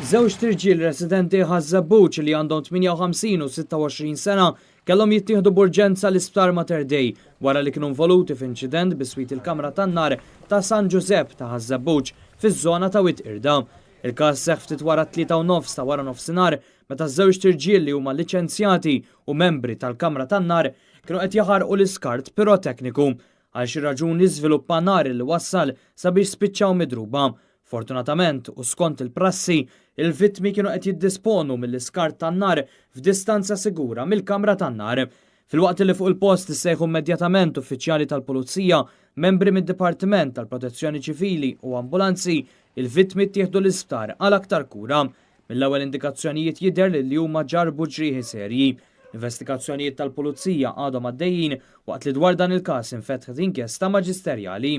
Żewġt irġiel residenti Ħaż-Żebbuġ li għandhom 58 u 26 sena kellhom jittieħdu b'urġenza l-Isptar Mater Dei wara li kienu involuti f'inċident biswit il-kamra tan-nar ta' San Ġużepp ta' Ħaż-Żebbuġ fiż-żona ta' Wied Qirda. Il-każ seħħ ftit wara t-3:30 ta' wara nofsinhar meta ż-żewġt irġiel li huma liċenzjati u membri tal-kamra tan-nar kienu qed jaħarqu l-iskart pirotekniku. Għal xi raġuni żviluppa nar li wassal sabiex spiċċaw midruba. Fortunatament u skont il-prassi, il-vittmi kienu qed jiddisponu mill-iskart tan-nar f'distanza sigura mill-kamra tan-nar. Filwaqt li fuq il-post issejħu immedjatament uffiċjali tal-Pulizija, membri mid-Dipartiment tal-Protezzjoni Ċivili u ambulanzi, il-vittmi ttieħdu l-isptar għal aktar kura. Mill-ewwel indikazzjonijiet jidher li huma ġarbu ġrieħi serji. Investigazzjonijiet tal-Pulizija għadhom għaddejjin waqt li dwar dan il-każ infetħet inkjesta maġisterjali.